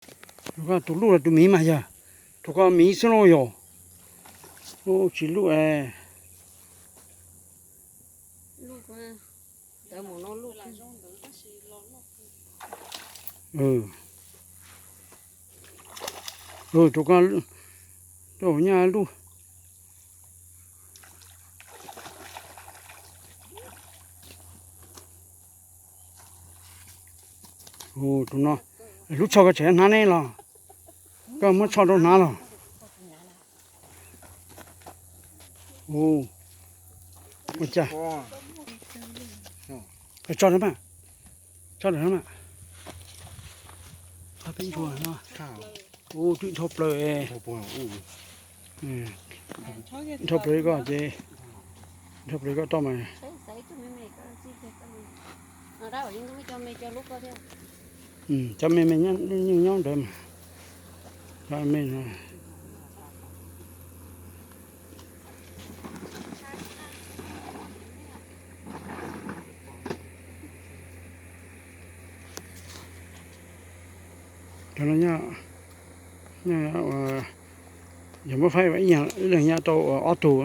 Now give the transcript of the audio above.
Tus lub los tus miv mas yog, tus ko miv xwb lauj yog. Tsis lub es. Tus ko, tus nyab lub. Tus no, lub tsho koj tseem hnav ne los? Koj muab tsho rau hnav los? Ua cas? Tso, tso, tso, peb ntsuag no. Ub, twb dhau plaws. Dhau plaws koj ces, dhau plaws koj toj mas. Cov me me nyob ntawd mas. Cov me no. Cov no nyob, yog muab faib ib leeg nyob tau ob tug.